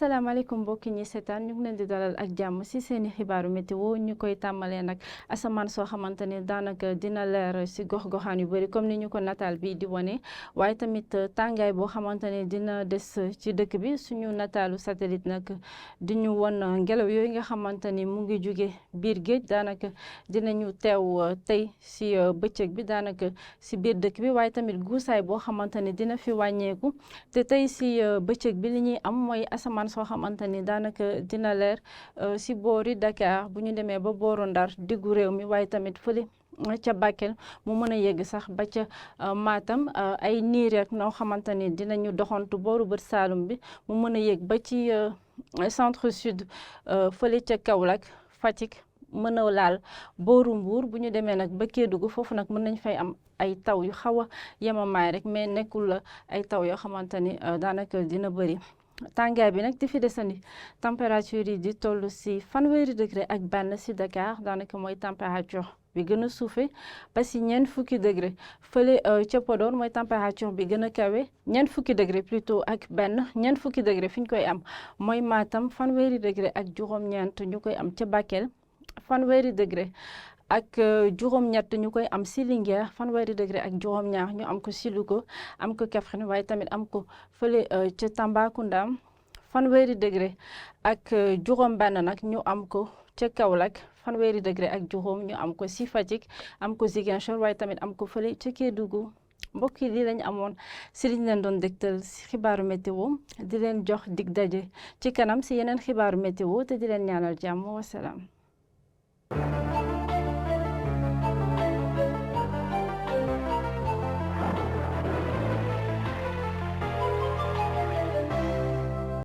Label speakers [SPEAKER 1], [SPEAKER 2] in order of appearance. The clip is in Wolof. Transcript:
[SPEAKER 1] asalaamaaleykum mbokki ñi seetaan ñu ngi leen di dalal ak jàmm si seeni xibaaru météo ñu koy tàmmalee nag asamaan soo xamante ne daanaka dina leer si gox-goxaan yu bëri comme ni ñu ko nataal bi di wane waaye tamit tàngaay boo xamante ne dina des ci dëkk bi suñu nataalu satellite nag di ñu won ngelaw yooyu nga xamante ni mu ngi jóge biir géej daanaka dinañu teew tey si bëccëg bi daanaka si biir dëkk bi waaye tamit guusaay boo xamante ne dina fi wàññeeku te tey si bëccëg bi li ñuy am mooy asamaan soo xamante ni daanaka dina leer si boori Dakar bu ñu demee ba booru Ndar diggu réew mi waaye tamit fële ca Bakel mu mën a yegg sax ba ca Matam ay niir ak noo xamante ni dinañu doxantu booru bët Saalum bi mu mën a yegg ba ci centre sud fële ca Kaolack Fatick mën a laal booru Mbuur bu ñu demee nag ba Kédougou foofu nag mën nañ fay am ay taw yu xaw a yemamaay rek mais nekkul ay taw yoo xamante ni daanaka dina bëri. tàngaay bi nag di fi desandi température yi di toll si 1 degré si Dakar daanaka mooy température bi gën a suufe ba si 40 degré fële ca Podor mooy température bi gën a kawe 40 degré plutôt ak benn 40 degré fi ñu koy am mooy Matam 1 degré ak juróom-ñeent ñu koy am ca Bakel 1 degré ak juróom-ñett ñu koy am si Linguère 1 degré ak juróom-ñaar ñu am ko si Louga am ko Kaffrine waaye tamit am ko fële ca Tambacounda 1 degré ak juróom-benn nag ñu am ko ca Kaolack 1 degré ak juróom ñu am ko si Fatick am ko Ziguinchor waaye tamit am ko fële ca Kédougou mbokk yi lii lañ amoon si liñ leen doon dégtal si xibaaru météo di leen jox dig daje ci kanam si yeneen xibaaru météo te di leen ñaanal jàmm wasalaam.